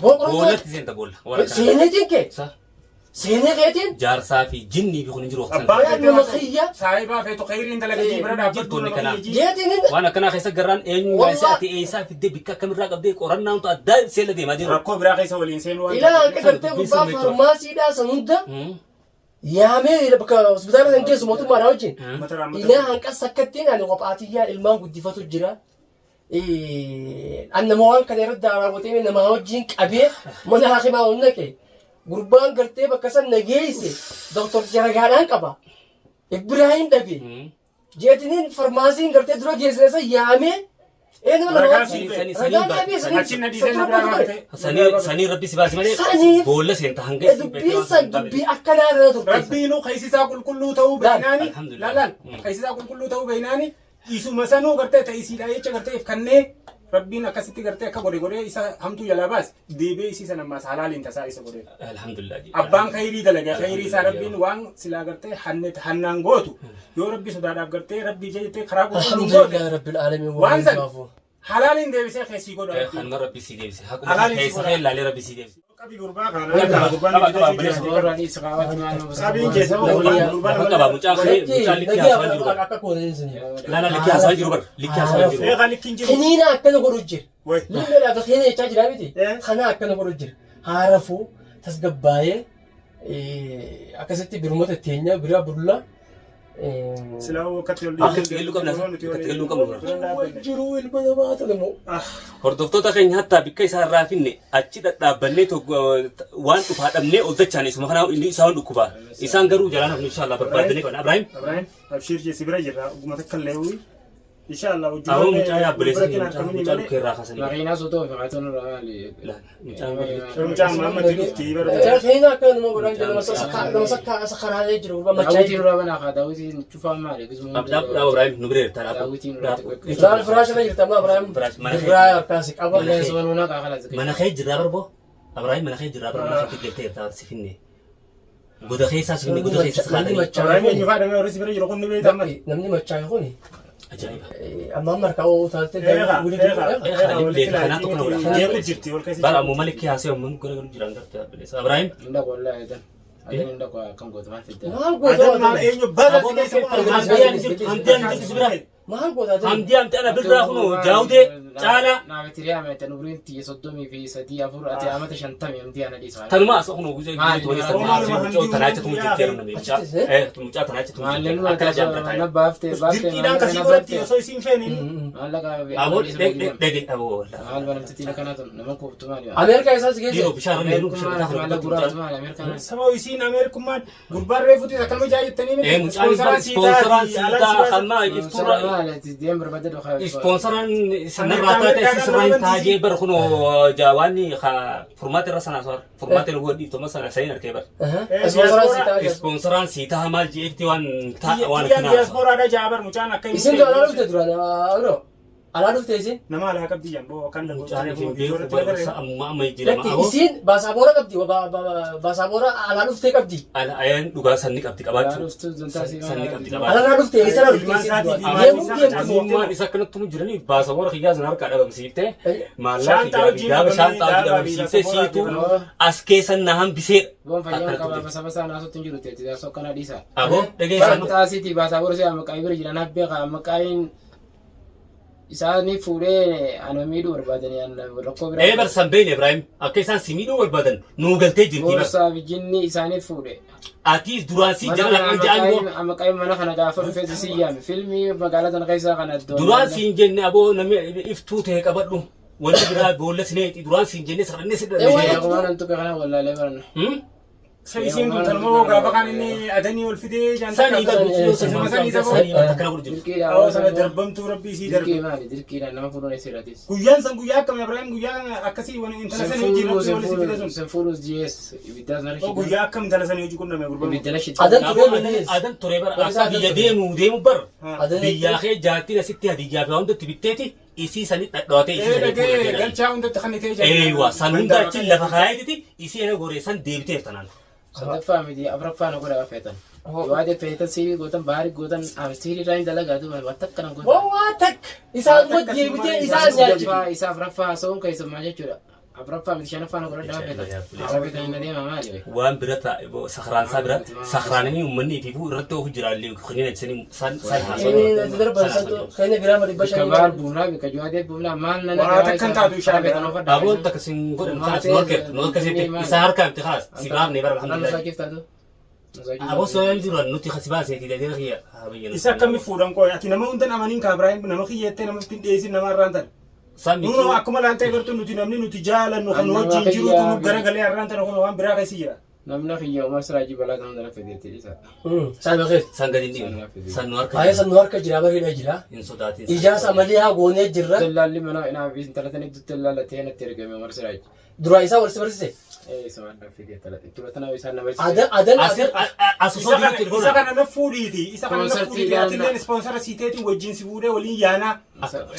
Boo qorannoo Boollatti seenta boolla. Waan akkanaa. Seeneetiin kee Sa seenee keetiin jaarsaa fi jinnii fi kun hin jiru waqtii Abbaa sana. Yaa nama kiyya. Saahibaa feetu khayriin dalaga jii bira dhaabbadhu Jirtoonni nama kanaa. kiyya jii. Jeetiin hin Waan akkanaa keessa garraan eenyu Wallah. yaasee ati eessaa fiddee bikka akkamirraa qabdee qorannaa wanta addaa seela deemaa jiru. Rakkoo biraa keessa waliin seenuu waan Ilaa taateef. hanqa gartee Dubbiin gurbaa sun jechuudha. faarmaasiidhaa san hunda yaamee bakka hospitaala san geessu mootummaadhaa wajjin. Uummata raamata. Ilaa hanqa sakkattiin ani qophaatiyyaa ilmaan guddifatu jira. An nama waan kana irratti raawwatee nama wajjin qabee mana hakimaa ol naqe. Gurbaan gartee bakka san na geesse doktor Jaragaadhaan qaba. Ibraahiim dhabe. Jeetiniin farmaasiin gartee dura geessine san yaamee ee nama Ragaa lama sii sanii- ragaa sanii- dhaabee sanii- Achi na dhiisee na biraa gaafate. Sanii sanii rabbi si baasi malee Saniif- boolla seenta hanga isin beektee Dubbiin waan san hin taane. dubbii akkanaa irra turte. Rabbiinuu keessisaa qulqulluu ta'uu Laal. beeknaani. Alhamdulillah. Laal keessisaa qulqulluu ta'uu beeknaani. Isuma sanuu gartee ta'e isiidha jecha gartee if kannee rabbiin akkasitti gartee akka godhe godhee isa hamtuu jalaa baase deebi'ee isii sana ammaas halaaliin tasaa isa godhe. Alhamdulillah. Abbaan khayrii dalaga khayrii isaa rabbiin waan silaa gartee hanne hannaan gootu yoo rabbi sodaadhaaf gartee rabbii jettee karaa qulqulluun goote Alhamdulillah rabbil aalamiin waan san hundaafuu. halaaliin deebisee keessii godha rabbiin. Kanuma rabbi si deebise. Haquma Halaaliin si keessa godha. kee ilaalee rabbi si deebise. Qabi gurbaa kana. Qaba, Gurbaan qaba, hojii qaba, jira. Boorraa dhiisi qaawwati maal nama Qabiin keessa Lafa Lafa qaba mucaan kee mucaan likkii haasawaa jiru bar. Akka kootee sini. Laala likkii haasawaa jiru bar. Likkii haasawaa jiru. Eegaa likkiin jiru. Kiniina akkana godhu jira. Wayi. Lillee kiniina jechaa jira miti. Eh. Kana akkana godhu jira. Haarafuu tasgabbaayee akkasitti birmata teenya bira bulla. Silaa wakkatti ol Akka itti galuu qabna. Akka itti galuu qabna. Jiruu ilma namaa ta'e immoo. Hordoftoota keenya hattaa bikka isaa irraa finne achi dhadhaabbannee waan dhufaa dhabnee ol dachaan isuma kanaa inni isaan dhukkubaa. Isaan garuu jalaan hafnu inshallah barbaadanii qabna. Ibrahim Ibrahim, abshiir jee si bira jirra. Oguma takka illee uyi. Inshallah Awoo mucaa yaabboleessa keenya mucaa mucaa dhukkee irraa kaasanii. Makiinaa sotoo fi qaatoon irraa maali? Mucaan Mucaan Muhammad dhufti bara. Kiniina akkana nama godhan jira. Nama sakkaraalee jiru. Machaa Daawwitiin jiru. irraa banaa kaa daawwitiin cufaa maali? Dhaab dhaab Ibrahim nu bira jirta dhaab. Daawwitiin irraa xiqqoo. Laal firaasha irra jirta amma Ibrahim. Firaash mana kee. Birraa harkaas qaba. Mana kee. Qilleensa nuunaa kaa kalas. Mana kee jirraa barboo. Ibrahim mana kee jirraa barboo mana kee galtee jirta si finne. Goda keessaa si finne goda keessaa si Namni kaatanii. machaa Ibrahim eenyu faadha mee warri si bira jiru kun ni beekta amma. Namni machaa kun Ajaa'iba. amma amma harkaa oo utaaltee Eegaa, wuli eegaa, jiru. eegaa, walitti Kanaa tokko na godha. Jeequ jirti ol keessa Bara ammoo malikki haasee ammoo gara galu jiran gartee abbileessa. Ibrahim. Inda wallahi edan. Adan inda ko akkam gootu maal fidda? Maal Adan maal goota? eenyu baga si keessa kun Hamdiyaan jirtu hamdiyaan jirtu si bira. Maal goota? Hamdii hamdii ana birraa kunoo jaawudee caalaa. Naafitiriyaa meetan umriin tiyya 33 4 ati amata 50 hamdii ana dhiisa. Tanuma as kunoo guzee Maal? guzee tuwanii Maal? sana mucaa tanaa jechuun jirti yeroo namni mucaa mucaa tanaa jechuun Maalleen jirti akkana jaamta taa'e. na baaftee baaftee Dirqiidhaan kasii godhatti osoo isiin feeniin. Maallaqa Aboo dhege aboo. Maal banamtittiin akkanaa tun nama kuuftu maali? Ameerikaa isaas geesse. Dhiiroo bishaan inni nuu bishaan Ameerikummaan bishaan maallaqa guraatu maali? Ameerikaan Saba isiin Ameerikummaan gurbaan reefuutis akkanuma jaa jettanii miti. Ee mucaan ispoonsoraan siitaa hamma iftuura maali? Ati deem barbaadde dhokaa. ispoonsoraan sanarraa taate sirraa hin taajee bar kunoo jaawaanni furmaata irra sanaa soor furmaata irra godhi toma sana sayin arkee bar Ispoonsoraan si ta'a. ispoonsoraan siitaa maal jeetti waan waan Kiyyaan akkanaa diyaaspooraadha jaabar mucaan akka hin Isin alaa dhufte duraan abiroo. Alaa dhufte isin. Nama alaa qabdi jamboo akkan mucaan ifin beeku barumsa amma amma jijjiirama Lakki aboo isiin baasaboora qabdi. Baasaboora alaa dhuftee qabdi. ayaan dhugaa sanni qabdi qabaachuu sanni qabdi qabaachuu Alarraa dhufte eessarraa dhufte Ilmaan isin isaatii duraan. fi Deemuu maatii deemtu. isaa Mootummaan isa akkanatti mu jiranii baasaboora kiyyaa sana harkaa dhabamsiiftee maallaqa Shaanxaa kiyyaa fi wajjin daaba qabamee shaanxaa wajjin daabaa fi dhabamsiiftee baasaboora siituu fi as keessa na hambiseedha. Goon fayyaan Akkanatti qabaa hojjetu. basa basaa naasutti hin jiru teetti jaarsa akkanaa dhiisa. Aboo dhageessan Xaasiitii baasaa borsi amma qaayii bira jiran habbee kaa amma qaayiin isaanii fuudhee ana miidhuu barbaadanii ana rakkoo biraa. Ee barsan beekne Ibrahim akka isaan si miidhuu barbaadan nuu galtee jirti bar. Boorsaa fi jinni isaanii fuudhe. Ati duraan si Mana jala kana lakkan ja'an immoo amma qaayiin mana kana gaafa dhufee si yaame filmii magaalaa tana keessaa kana iddoo. duraan siin jenne aboo namni iftuu ta'e qabadhu wanni biraa boolla sinee duraan siin jenne sadhannee si Ee, dhabne. waan- Akkuma nan tuqe kana wallaalee baranna. Sa isiin kun tanuma gaafa kaan inni adanii ol fidee Sanii bar Sanii sanii sanii bar takkana godhu jirti. Dirqiidha. Awwa sana darbamtuu rabbii isii Dirqii darbe. maali? Dirqiidha nama fuudhuun isirratis. Guyyaan san guyyaa akkami Ibrahim guyyaa akkasii wani intala sanii hojii rabbii wali si fide sun. Sin fuudhuus ji'ees ibiddaas nara Oo guyyaa akkam intala sanii hojii qunname gurbaan. Ibidda na shittu. Adan Aboo turee malees. adan turee bara Barisa akka adan biyya turee. deemu deemu bar Adan biyyaa kee jaartiin asitti hadiyyaa fi waan hundatti bitteeti isii sanii dhadhaatee isii Ee sanii dhagee fuudhee galchaa hundatti kan itee jira. Eeywa san hunda achi lafa kaayeetiti isii ena goree san deebiteef tanaan. Sadaffaa miti afuraffaa na godhaa feetan. Yoo ade feetan siirii gootan baharii gootan siirii irraa hin dalagaa duuba waan takka na gootan. Waa takka isaan wajjin deebitee isaan nyaachifte. Sadaffaa isaa afuraffaa haasa'uun keessummaa jechuudha. Afuraffaa miti shanaffaa na godhadhaa feeta. Arabii na deema maali? Waan bira taa'e sakraansaa bira sakraananii uummanni ifiifuu irratti oofu jiraallee kanneen ajjisanii san san Inni darban santu keenya giraama dhibba Bika shanii. baal buufnaa bika juwaatee buufnaa maal nana Waa takkan taatu ishaan Aboon takka sin godhan kaas nu harka nu harka sitti isa harkaa miti kaas si baafne bara alhamdulillah. Aboo sooyaan jiru nuti kasi baaseeti dadee kiyya haa bayyana. Isa akkami fuudhan qoy ati nama hundan amaniin kaa Ibrahim nama kiyyeettee nama ittiin dhiyeessin nama irraan tana. Sami Nuno akkuma laantee gartuu nuti namni nuti jaalannu kan Nama wajjin jirutu nu kiyyaa- garagalee har'aan tana kun waan biraa keessa jira. Namni kiyya Umar Siraajii balaa ta'uu dana fideetti isa. Saayiba keessa. san gadi hin dhiibnu. San nu harka Faaya san nu harka jira bareeda jira. hin sodaatin. Ijaarsa malee haa goonee jirra. Dallaalli mana inaa fi intala tana itti dallaalatee natti ergame Umar Siraaj. Duraa isaa wal si barsiise. Ee isa waan fidee talate. Tura tana isaan na barsiise. Adan adan Asir as Isa osoo kana jirutti isa kana na fuudhiiti isa kana na Koonsartii fuudhiiti ati illeen yaadna. ispoonsara siiteetiin wajjin si fuudhee waliin yaanaa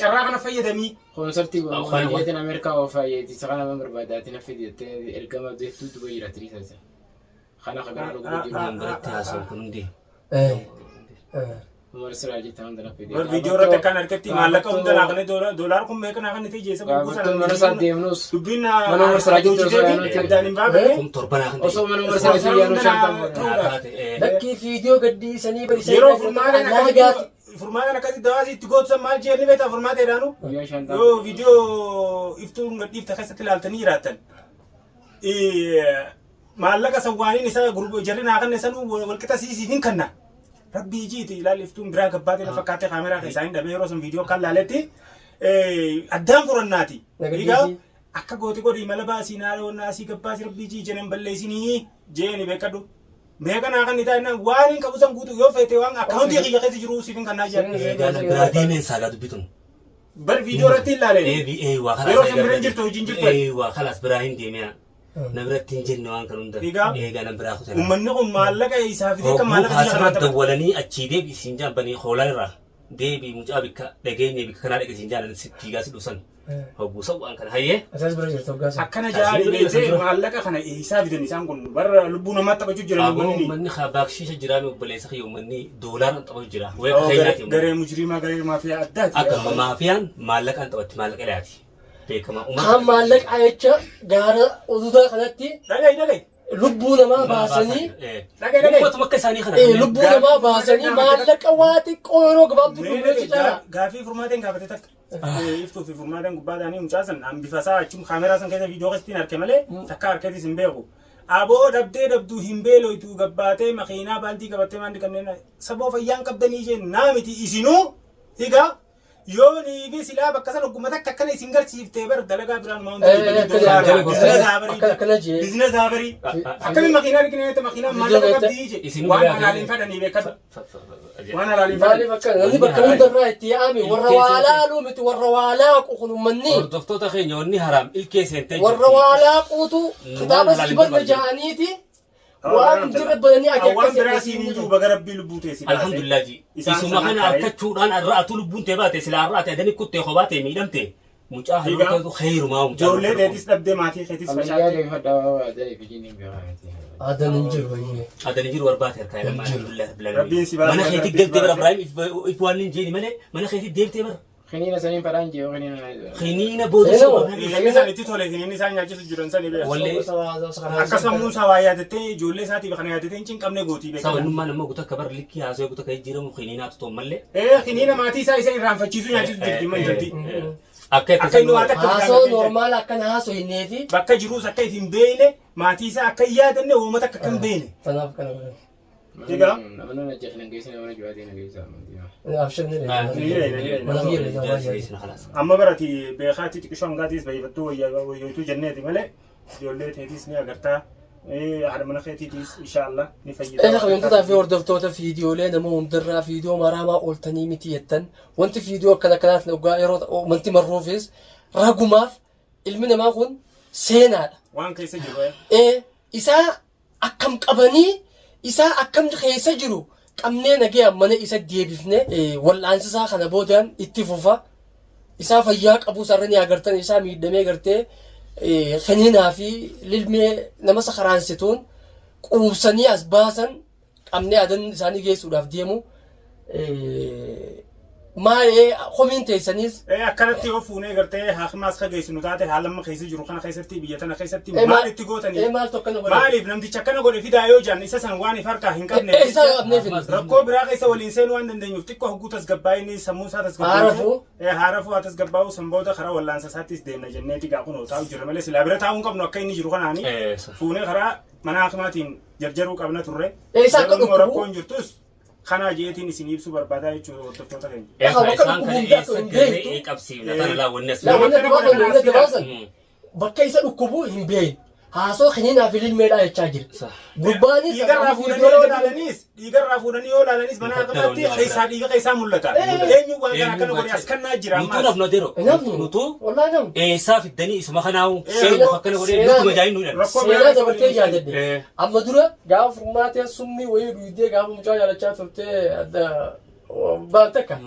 carraa kana fayyadamii. Koonsartii Afaan- yeetiin Ameerikaa oofaa yeeti isa kana nama barbaadaati na fideettee ergama beektuu duba jira tiriisa isa. Kana kabira dhuguu jiru. Waan biratti haasa'u kun hundi. Umar Siraajii ta'uu dana fidee. Bar viidiyoo irratti akkaan argatti maallaqa hunda naaqnee doolaar kun meeqa naaqnee ta'e jeessa Gaafattuu mana isaa deemnus. Dubbiin Mana Umar Siraajitti osoo yaanuu addaan hin baafne. Kun torbanaa kan Osoo mana Umar Siraajii yaanuu shantam. Lakkii viidiyoo gaddi isanii bari Yeroo furmaatan akkasitti furmaatan akkasitti dawaasii itti gootu san maal jee ni beektaa furmaata jedhaanu. Guyyaa shantam. Yoo viidiyoo iftuun gadhiifta keessatti ilaaltanii jiraattan. Maallaqa san waaniin isa jarri naa kanne sanuu walqixa siisiif hin kanna. Rabbii ijiiti ilaali iftuun biraa gabbaatee na fakkaatee kaameraa keessaa hin dhabee yeroo sun viidiyoo kan laaletti addaan furannaati. Nagaddiisii. Akka gooti godhi mala baasii naa dhawannaa asii gabbaasi rabbii ijii jenen balleessinii jeeni beekadhu. Meeqa naa kan itaa innaan waan hin qabu san guutuu yoo feete waan akkaawuntii kiyya keessa jiru siif hin kannaa jedhan. Eegaala biraa deemeen saagaa dubbitun. Bar viidiyoo irratti hin laaleen. Ee waa kalaas. Yeroo sun bira hin jirtu hojiin jirtu. Ee waa kalaas biraa hin deemee. Na biratti hin jenne waan kan hunda. Egaa. Eegaa nan biraa kutan. Uummanni kun maallaqa isaa fidee kan Hogguu maallaqa biyya haasirra kanaa taphata. dawwalanii achii deebi isiin jaan hoolaan irraa deebi mucaa bikka dhageenye bikka kanaa dhaqe isiin jaalan sitti gaasi dhusan. Hogguu san waan kana hayyee. Asaas bira jirtu hoggaasa. Akkana jaali beektee maallaqa kana isaa fidan isaan kun warra lubbuu namaa taphachuu jiran Aboo uummanni. uummanni baakshiisha jiraame obboleessa kiyya uummanni doolaaraan taphatu jira. Wayii akka keenyaati uummanni. Garee mujrimaa garee maafiyaa addaati. Akka maafiyaan maallaqaan taphatti maallaqa dhiyaati. Beekamaa Kaan maallaqa jecha gaara oduudaa kanatti Dhaga'i dhaga'i. lubbuu namaa baasanii Dhaga'i dhaga'i. Uummatuma akka isaanii kana. lubbuu namaa baasanii maallaqa waa xiqqoo yeroo gabaabduu dhumee caala. Gaafii furmaateen gaafate takka. Iftuu fi furmaateen gubbaa ta'anii mucaa san an bifa isaa achum kaameraa san keessa viidiyoo keessatti hin arge malee takka harkeetis hin beeku. Aboo dhabdee dhabduu hin beeloytu gabbaatee makiinaa baaldii qabattee maanni kanneen saboo fayyaan qabdanii isheen naa miti isinuu egaa yoo niifi silaa bakka san ogguma takka akkana isin garsiiftee bar dalagaa biraan maa Akkana jee. Bizinesi haabarii. Akkamiin makiinaa dhiqnee makiinaa maallaqa qabdii ije Isin waan biraa halaaliin fadhanii beekadhu. Waan halaaliin fadhanii. Maaliif akka namni bakka hundarraa itti yaa'ame warra waa laaluu miti warra waa laaqu kun uummanni Hordoftoota keenya wanni haraam ilkee seentee warra waa laaquutu kitaaba Waan si barna ja'aniiti waan hin jirre bananii ati Waan akkas biraa siin hin jiru baga rabbii lubbuu teessi. Alhamdulillah ji. Isaan Isuma sana kana kaa'ee. harkachuudhaan arra'atu lubbuun tee baate silaa arra'ate adani kuttee kophaa ta'e miidhamte mucaa Egaa. harka kheyrumaa mucaa. Ijoollee teetis dhabdee maatii keetis Ammayyaa facaatte. deemfadhaa waa ta'eef ijiin hin beekamti. Adan hin jiru bayyee. Adani jiru barbaate harkaa ilma alhamdulillah rabbil alamin. Rabbiin si baase, Mana keetti Rabbiin si galtee bara baase. Ibrahim if waan hin jeeni malee mana keetti deemtee bara. Kiniina saniin fadhaan jiru kiniina. Khiniina booda Ee, sababa. Inni isaan itti tole inni isaan nyaachisu jiran sani beeku. Wallee Akka sammuun isaa waa yaadattee ijoollee isaatiif kana yaadattee hin cinqabne gootii beeku. sababnummaan amma guutuu akka bara likkii haasawee guutuu akka jijjiiramu khiniinaatu ta'u malee. Ee kiniina maatii isaa isa irraanfachiisuu nyaachisu jirti man jirti. Akka itti Akka inni waa takka Haasoo normaal akkana haasoo hinnee fi Bakka jiruus akka hin beekne maatii isaa akka hin yaadanne uummata akka hin beekne. tanaaf kana godhan. Egaa. Mana na jeeqna geessina mana juwaatii na geessa. Abshir ni dheedha. Mana kiyya dheedha. Amma barati beekaatti xiqqishoo hangaatiis baay'ifattuu wayyootuu jenneeti malee ijoollee teetiis ni agartaa. Haadha mana keetiitiis inshaallah ni fayyada. Egaa kabajamtootaa fi hordoftoota viidiyoolee nama hundarraa viidiyoo maraamaa ooltanii miti jettan wanti viidiyoo akkana akkanaatti dhugaa yeroo wanti marruufis ragumaaf ilmi namaa kun seenaadha. Waan keessa jiru. Ee isaa akkam qabanii isaa akkam keessa jiru qabnee nagee mana isa deebifne wal'aansa isaa kana boodaan itti fufa. Isaa fayyaa qabu sarara ni agartan isaa miidhamee gartee kiniinaa fi lilmee nama sakaransituun quubsanii as baasan qabnee adan isaanii geessuudhaaf deemu. Maal komiin teessanis Akkanatti yoo fuunee gartee haakimaas ka geessinu taate haala amma keessa jiru kana keessatti biyya tana keessatti maal itti gootanii? Maaltu akkana godhe? Maaliif namticha akkana godhe fidaa yoo jaan isa san waan if harkaa hin qabne Isa qabneef hin. Rakkoo biraa keessa waliin seenuu waan dandeenyuuf xiqqoo hogguu tasgabbaa'ee inni sammuu isaa tasgabbaa'ee Haarafuu. Haarafuu haa tasgabbaa'u san booda karaa wallaansa isaattis deemna jenneeti gaa kunoo taa'u jirra malee silaa bira taa'uu hin qabnu akka inni jiru kanaani fuunee karaa mana haakimaatiin jarjaruu qabna turre. Isa akka Garuu immoo dhukkubu. rakkoon jirtus kanaa jeetiin isin ibsuu barbaadaa jechuudha hordoftoota keenya. Akka bakka Isaan kana dhukkubu eessa hin garree beektu. ee qabsiifna tana laa wanni as Laa wanni Nama adda baasan wanni adda baasan Mm. bakka isa dhukkubu hin beeknu. Haasoo kiniinaa fi lilmeedhaa jechaa jira. Gurbaanis Dhiigarraa fuudhanii yoo ilaalanis dhiigarraa fuudhanii yoo ilaalanis mana hakimaatti keessaa dhiiga keessaa mul'ata. Eenyu waan kana akkana godhe as kannaa jira Nutuu ammaas. nafnu adeero. Namni Nutuu wallaahi namni. eessaa fiddanii isuma kanaawu Seenaa- eenyu akkana godhee nutuma jaayinnu jedhan. Rakkoo biraa Seenaa keessa dabartee waliin yaadadhe. Amma dura gaafa furmaatee summii wayii dhuydee gaafa mucaa jaalachaa turtee adda baan takka.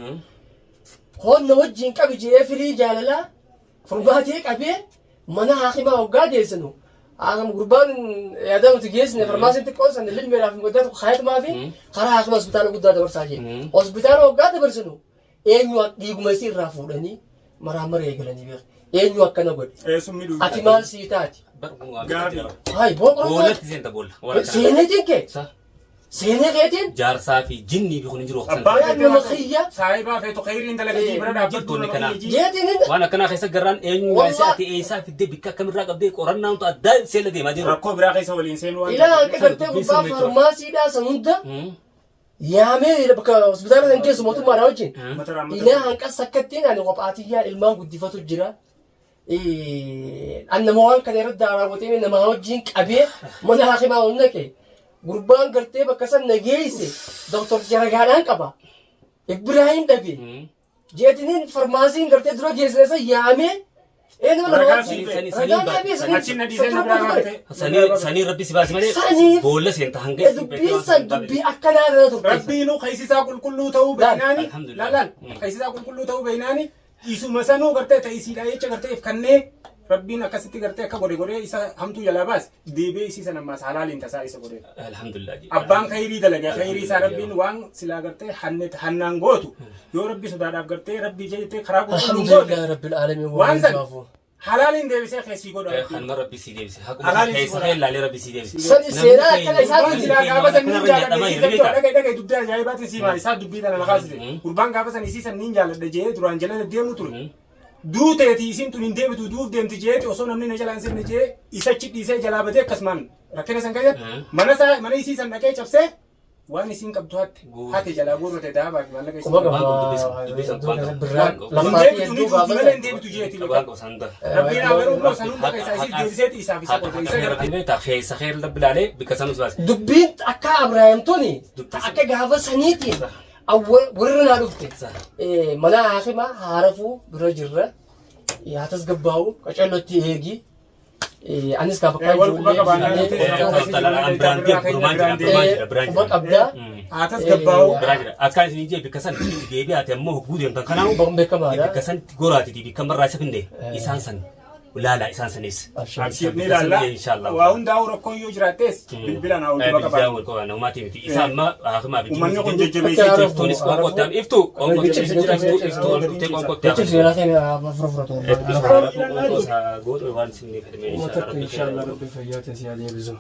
Hoonna wajjin qabi jedhee firii jaalalaa furmaatee qabee mana haakimaa hoggaa geessinu. Haakam gurbaan yaadaa nuti geessine farmaasiin xiqqoo san lilmeedhaaf guddaa tokko kaayatumaa fi karaa haakima hospitaala guddaa dabarsaa jee. Hospitaala hoggaa dabarsinu eenyu dhiiguma isii irraa fuudhanii maraamara eegalanii beeku. Eenyu akkana godhe? Summii dhugaa. Ati maal sii taati? Gaafi. Hayi boo Boollatti seenta boolla. Waan akkana. Seeneetiin kee? Sa Seenee keetiin? jaarsaa fi jinnii fi kun hin jiru waqtan. Abbaa Yaa nama kiyya. Saayibaa feetu khayriin dalagatii bira dhaabbatu Jirtoonni nama kanaa. kiyya jii. Jeetiin hin Waan akkanaa keessa garraan eenyu Wallah. yaasee ati eessaa fiddee bikka akkamirraa qabdee qorannaa wantu addaa seela deemaa jiru. Rakkoo biraa keessa waliin seenuu waan Ilaa hanqa gartee Dubbiin gurbaa sirrii tura. farmaasiidhaa san hunda yaamee bakka hospitaala san geessu mootummaadhaa wajjin. Mata raamata. Ilaa hanqa sakkattiin ani qophaatiyyaa ilmaan guddifatu jira. An nama waan kana irratti raawwatee nama wajjin qabee mana haakimaa ol naqe. Gurbaan gartee bakka san na geesse doktor Jaragaadhaan qaba. Ibrahim dhabe. Jeetiniin farmaasiin gartee dura geessine san yaamee ee nama lama Ragaa wajjin. sii Ragaa dhaabee sanii. Achiin na dhiisee na biraa raawwate. Sanii rabbi si baase malee Saniif- boolla seenta hanga Dubbiin san dubbii akkanaa irra turte. Rabbiinuu keessisaa qulqulluu ta'uu beeknaani. Alhamdulillah. Lalaan keessisaa qulqulluu ta'uu beeknaani. Isuma sanuu gartee ta'isiidha jecha gartee if kannee rabbiin akkasitti gartee akka godhe godhee isa hamtuu jalaa baase deebi'ee isii sana ammaas halaaliin tasaa isa godhe. Alhamdulillah. Abbaan khayrii dalaga khayrii isaa rabbiin waan silaa gartee hannaan gootu yoo rabbi sodaadhaaf gartee rabbii jettee karaa qulqulluun goote Alhamdulillah rabbil alamin waan waan san hundaafuu. halaaliin deebisee keessii godha rabbiin. Kanuma rabbi si deebise. Haquma Halaaliin si keessa godha. kee ilaalee rabbi si deebise. Sani seenaa akkana Gurbaan isaatiin silaa gaafa san niin jaalladhe Namni isii san dhagaye dhagaye dubbii ajaa'ibaatiin sii maali isaa dubbii tana na kaasise. Gurbaan gaafa san isii san niin jaalladhe jee duraan jala deemu ture. Duuteeti isiin tun hin deebitu duuf deemti jeeti osoo namni na jalaan seenne jee isa achi dhiisee jalaa batee akkasumaan rakkina san keessatti mana isaa mana isii san dhaqee cabsee waan isiin qabdu hatte hate jalaa guurrate daabaa fi maallaqa isiin Kuma qabdu. qaba. Birraa Hin laffaatii deebitu ni hedduu duuti gaafa malee san. hin deebitu jeeti. Waan qabu san hunda. Rabbiin haa garuu immoo san hunda keessaa isiif deebiseeti isaaf isa qote isa Rabbi beektaa keessa kee rabbi ilaalee bikka sanus baase. Dubbiin akka Abrahaam tuni akka gaafa saniitiin warra naa dhufte. Mana haakimaa haarafuu bira jirra. Haa tasgabbaa'u qacellotti eegi. Anis kaa bakka Wal quba qabaannaa ijoollee nuti Biraan deemu biraan jira biraan jira biraan quba jira. qabdaa. Haa tasgabbaa'u. Biraa jira. Akkaan isin jee bikka san deebi'aate ammoo hogguu deemtan kanaamu Bakka beekamaadha. bikka san goraati bikka marraa isa finne isaan san laala isaan sanis. Abshir ni ilaalla. Inshallah. Waa hundaa'u rakkoon yoo jiraattes bilbilaan haa wal quba Bilbilaan qabaannu. wal qabaanna uummaatii miti. Isa amma haakimaa fi Uummanni kun jajjabeessee jira. Iftuunis qoonqootti aan iftu qoonqootti iftu iftu ol dhuftee qoonqootti aan. Jechuun seenaa keenya afur furatu. Qoonqoo isaa gootu waan isin ni kadhame Uummata akka inshallah rabbi fayyaa ta'e si haa deebisu.